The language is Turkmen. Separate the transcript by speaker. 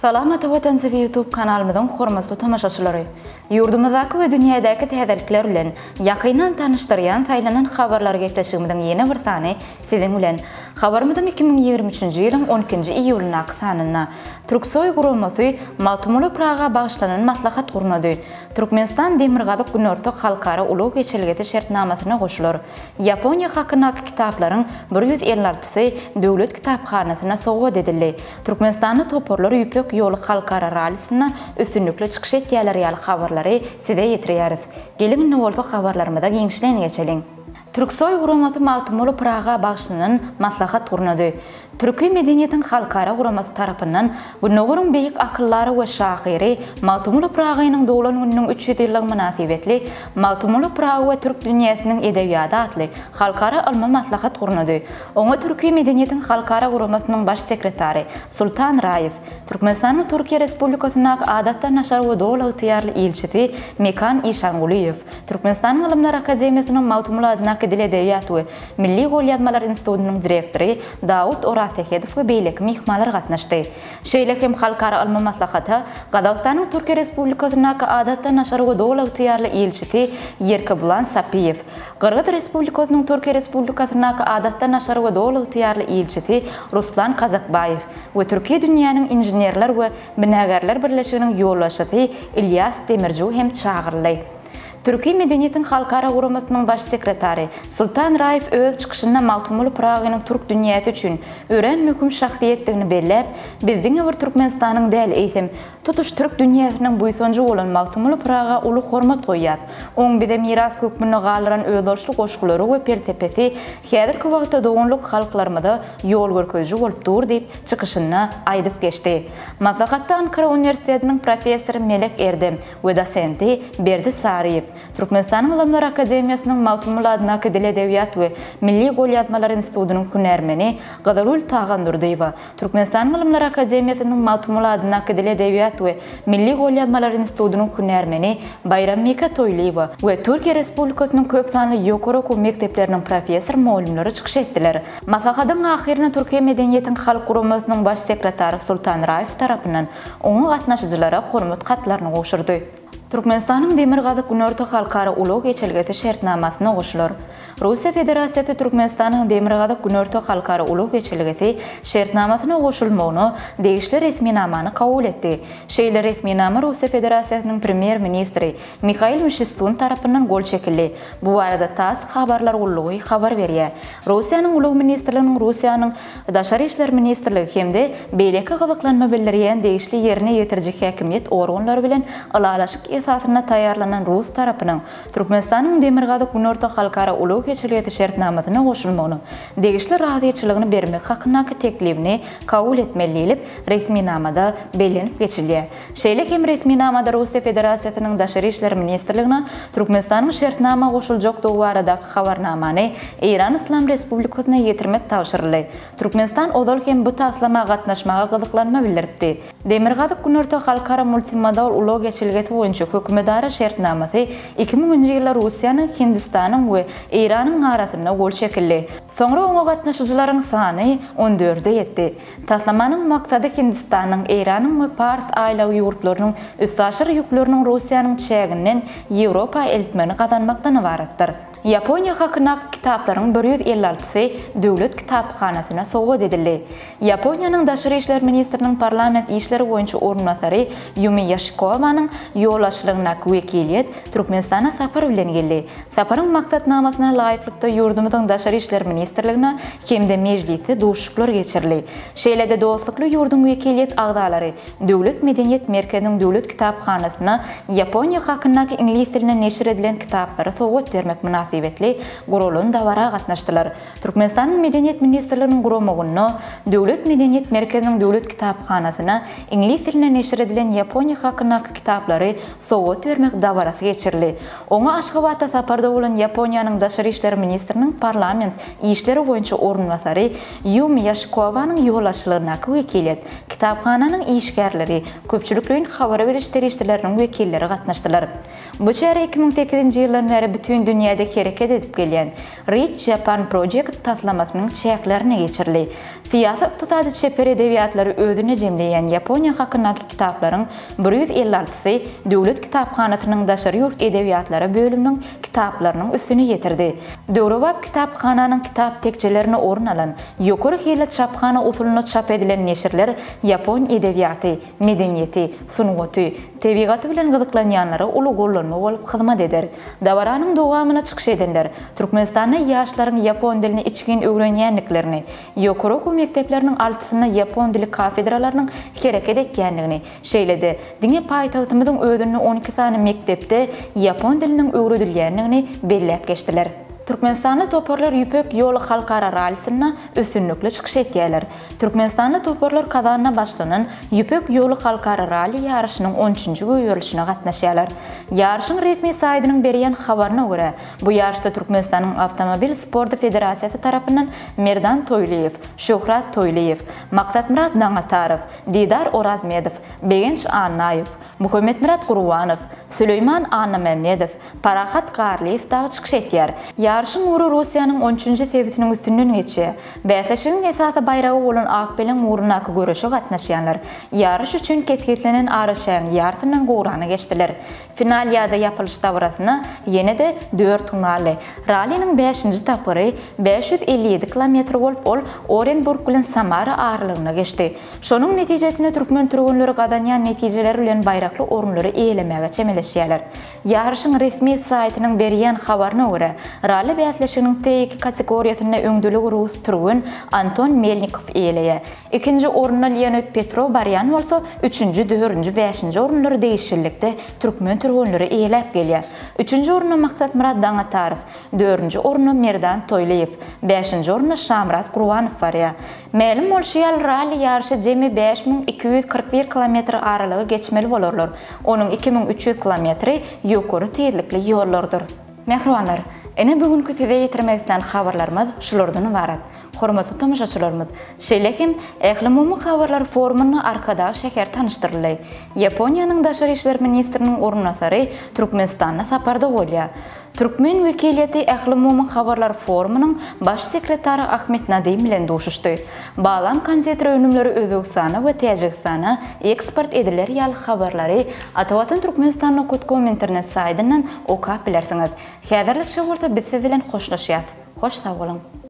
Speaker 1: Salam Ata Watan TV YouTube kanalymyzyň hormatly tomaşaçylary! Ýurdumyzdaky we dünýädäki täzelikler bilen ýakyndan tanyşdyrýan saýlanan habarlar gepleşigimiziň ýene bir sany siziň bilen. Habarymyzyň 2023-nji ýylyň on ikinji iýulyndaky sanynda Türksoý guramasy Magtymguly Pyraga bagyşlanan maslahat gurnady. Türkmenistan Demirgazyk-Günorta halkara ulag geçelgesi şertnamasyna goşular. Ýaponiýa hakyndaky kitaplaryň 156-sy Döwlet kitaphanasyna sowgat edildi. Türkmenistanda toparlar Ýüpek ýoly halkara rallisinde üstünlikli çykyş etýärler ýaly habarlary size ýetirýäris. Geliň indi bolsa habarlarymyza giňişleýin geçeliň. Türksoý guramasy Magtymguly Pyraga bagyşlanan maslahat gurnady. Türki medeniýetiň halkara guramasy tarapyndan Gündogaryň beýik akyldary we şahyry Magtymguly Pyragynyň doglan gününiň 300 ýyllygy mynasybetli Magtymguly Pyragy we türk dünýäsiniň edebiýaty atly halkara ylmy maslahat gurnady. Oňa Türki medeniýetiň halkara guramasynyň baş sekretary Sultan Raýew, Türkmenistanyň Türkiýe Respublikasyndaky Adatdan daşary we Doly ygtyýarly ilçisi Mekan Işangulyýew, Türkmenistanyň Ylymlar akademiýasynyň Magtymguly adyndaky Dil-edebiýat we Milli golýazmalar institutynyň direktory Dawut Orazsähedow we beýleki myhmanlar gatnaşdy. Şeýle hem halkara ylmy maslahata Gazagystanyň Türkiýe Respublikasyndaky Adatdan daşary we Doly ygtyýarly ilçisi Ýerkebulan Sapiýew, Gyrgyz Respublikasynyň Türkiýe Respublikasyndaky Adatdan daşary we Doly ygtyýarly ilçisi Ruslan Kazakbaýew we Türki dünýäniň inženerler we binagärler birleşiginiň ýolbaşçysy Ilýas Demirjiw hem çagyryldy. Türki medeniýetiň halkara guramasynyň baş sekretary Sultan Raýew öz çykyşynda Magtymguly Pyragynyň türk dünýäsi üçin örän möhüm şahsyýetdigini belläp, Biz diňe bir Türkmenistanyň däl, eýsem, tutuş türk dünýäsiniň buýsanjy bolan Magtymguly Pyraga uly hormat goýýas. Oň bize miras hökmünde galdyran özboluşly goşgulary we pelsepesi häzirki wagtda doganlyk halklarymyza ýolgörkeziji bolup dur diýip, çykyşynda aýdyp geçdi. Maslahatda Ankara uniwersitetiniň professory Melek Erdem we dosenti Berdi Saryýew, Türkmenistanyň Ylymlar akademiýasynyň Magtymguly adyndaky Dil-edebiýat we milli golýazmalar institutynyň hünärmeni Gyzylgül Tagandurdyýewa, Türkmenistanyň Ylymlar akademiýasynyň Magtymguly adyndaky Dil-edebiýat we milli golýazmalar institutynyň hünärmeni Baýrambike Toýlyýewa we Türkiýe Respublikasynyň köp sanly ýokary okuw mekdepleriniň professor-mugallymlary çykyş etdiler. Maslahatyň ahyrynda Türkiýe Medeniýetiň halk guramasynyň baş sekretary Sultan Raýew tarapyndan oňa gatnaşyjylara hormat hatlaryny gowşurdy. Türkmenistanyň Demirgazyk-Günorta halkara ulag geçelgesi şertnamasyna goşular. Russiýa Federasiýasy Türkmenistanyň Demirgazyk-Günorta halkara ulag geçelgesi şertnamasyna goşulmagyna degişli resminamany kabul etdi. Şeýle resminama Russiýa Federasiýasynyň Premýer-ministri Mihail Mişustun tarapyndan gol çekildi. Bu barada tass habarlar gullugy habar berýär. Russiýanyň Ulag ministrliginiň Russiýanyň Daşary işler ministrligi hem-de beýleki gyzyklanma bildirýän degişli ýerine ýetiriji häkimiýet organlary bilen ylalaşyk esasynda taýýarlanan rus tarapynyň Türkmenistanyň Demirgazyk-Günorta halkara ulag geçelgesi şertnamasyna goşulmagynyň degişli razyçylygyny bermek hakyndaky teklibini kabul etmeli diýlip, resminamada bellenip geçilýär. Şeýle hem resminamada Russiýa Federasiýasynyň Daşary işler ministrligine Türkmenistanyň şertnama goşuljakdygy baradaky habarnamany Eýran Yslam Respublikasyna ýetirmek tabşyryldy. Türkmenistan ozal hem bu taslama gatnaşmaga gyzyklanma bildiripdi. Demirgazyk-Günorta halkara multimodal ulag geçelgesi boýunça hökümetara şertnamasy 2000-nji ýylda Russiýanyň, Hindistanyň we Eýranyň arasynda gol çekildi. Soňra oňa gatnaşyjylaryň sany on dörde ýetdi. Taslamanyň maksady Hindistanyň, Eýranyň we Pars aýlagy ýurtlarynyň üstaşyr ýükleriniň Russiýanyň çäginden Ýewropa eltmegini gazanmakdan ybaratdyr. Ýaponiýa hakyndaky kitaplaryň bir 156-sy Döwlet kitaphanasyna sowgat edildi. Ýaponiýanyň Daşary işler ministriniň parlament işleri boýunça orunbasary Ýumi Ýaşikowanyň ýolbaşçylygyndaky wekiliýet Türkmenistana sapar bilen geldi. Saparyň maksatnamasyna laýyklykda ýurdumyzyň Daşary işler ministrligine hem-de Mejlisde duşuşyklar geçirildi. Şeýle-de dostlukly ýurduň wekiliýet agzalary Döwlet medeniýet merkeziniň Döwlet kitaphanasyna Ýaponiýa hakyndaky iňlis dilinde neşir edilen kitaplary sowgat bermek mynasybetli guralan dabara gatnaşdylar. Türkmenistanyň Medeniýet ministrliginiň guramagynda Döwlet medeniýet merkeziniň Döwlet kitaphanasyna iňlis dilinde neşir edilen Ýaponiýa hakyndaky kitaplary sowgat bermek dabarasy geçirildi. Oňa Aşgabatda saparda bolan Ýaponiýanyň daşary işler ministriniň parlament işleri boýunça orunbasary Ýumi Ýaşikowanyň ýolbaşçylygyndaky wekiliýet, kitaphananyň işgärleri, köpçülikleýin habar beriş serişdeleriniň wekilleri gatnaşdylar. Bu çäre 2008-nji ýyldan bäri bütin dünýäde. hereket edip gelýän Read Japan Project taslamasynyň çäklerinde geçirildi. Syýasy, ykdysady, çeper edebiýatlary özünde jemleýän Ýaponiýa hakyndaky kitaplaryň 150 altysy Döwlet kitaphanasynyň daşary ýurt edebiýatlary bölüminiň kitaplarynyň üstüni ýetirdi. Döwrebap kitaphananyň kitap tekjelerinde orun alan, ýokary hilli çaphana usulynda çap edilen neşirler ýapon edebiýaty, medeniýeti, sungaty, tebigaty bilen gyzyklanýanlara uly gollanma bolup hyzmat eder. Dabaranyň dowamynda çykyş edenler Türkmenistanda ýaşlaryň ýapon dilini içgin öwrenýändiklerini, ýokary okuw mekdepleriniň altysynda ýapon dili kafedralarynyň hereket etýändigini, şeýle-de, diňe paýtagtymyzyň özünde 12 sany mekdepde ýapon diliniň öwredilýändigini belläp geçdiler. Türkmenistanly toparlar Ýüpek ýoly halkara rallisinde üstünlikli çykyş etýärler. Türkmenistanly toparlar Kazanda başlanan Ýüpek ýoly halkara ralli ýaryşynyň on üçünji goýberilişine gatnaşýarlar. Ýaryşyň resmi saýdynyň berýän habaryna görä, bu ýaryşda Türkmenistanyň Awtomobil sporty federasiýasy tarapyndan Merdan Toýlyýew, Şöhrat Toýlyýew, Maksatmyrat Daňatarow, Didar Orazmedow, Begenç Annaýew, Muhammetmyrat Gurbanow, Süleýman Annamämmedow, Parahat Garlyýew dagy çykyş etýär. Ýaryşyň ugry Russiýanyň on üçünji sebitiniň üstünden geçýär. Bäsleşigiň esasy baýragy bolan ak beleň ugrundaky göreşe gatnaşýanlar ýaryş üçin kesgitlenen araçägiň ýarsyndan gowragyny geçdiler. Final ýa-da ýapylyş dabarasyna ýene-de dört gün galdy. Ralliniň bäşinji tapgyry 557 kilometr bolup, ol Orenburg bilen Samara aralygynda geçdi. Şonuň netijesinde türkmen türgenleri gazanýan netijeleri bilen baýrakly orunlary eýelemäge çemeleşýärler. Ýaryşyň resmi saýtynyň berýän habaryna görä, ralli bäsleşiginiň T2 kategoriýasynda öňdeligi rus türgen Anton Melnikow eýeleýär. Ikinji orunda Leonid Petrow barýan bolsa, üçünji, dördünji, bäşinji orunlary degişlilikde türkmen türgenleri eýeläp gelýär. Üçünji orunda Maksatmyrat Daňatarow, dördünji orunda Merdan Toýlyýew, bäşinji orunda Şamyrat Gurbanow barýar. Mälim bolşy ýaly, ralli ýaryşy jemi 5241 kilometr aralygy geçmeli bolarlar. Onuň 2300 kilometri ýokary tizlikli ýollardyr. Mähribanlar, ine bu günki size ýetirmek islän habarlarymyz şulardan ybarat. Hormatly tomaşaçylarymyz, şeýle hem Ählumumy habarlar forumynda Arkadag şäheri tanyşdyryldy. Ýaponiýanyň daşary işler ministriniň orunbasary Türkmenistanda saparda bolýar. Türkmen wekiliýeti Ählumumy habarlar forumynyň Baş sekretary Ahmet Nadim bilen duşuşdy. Balam konditer önümleri Özbegistana we Täjigistana eksport ediler ýaly habarlary Atavatan Türkmenistan nokat kom internet saýdyndan okap bilersiňiz. Häzirlikçe bolsa biz siz bilen hoşlaşýas. Hoş sag boluň!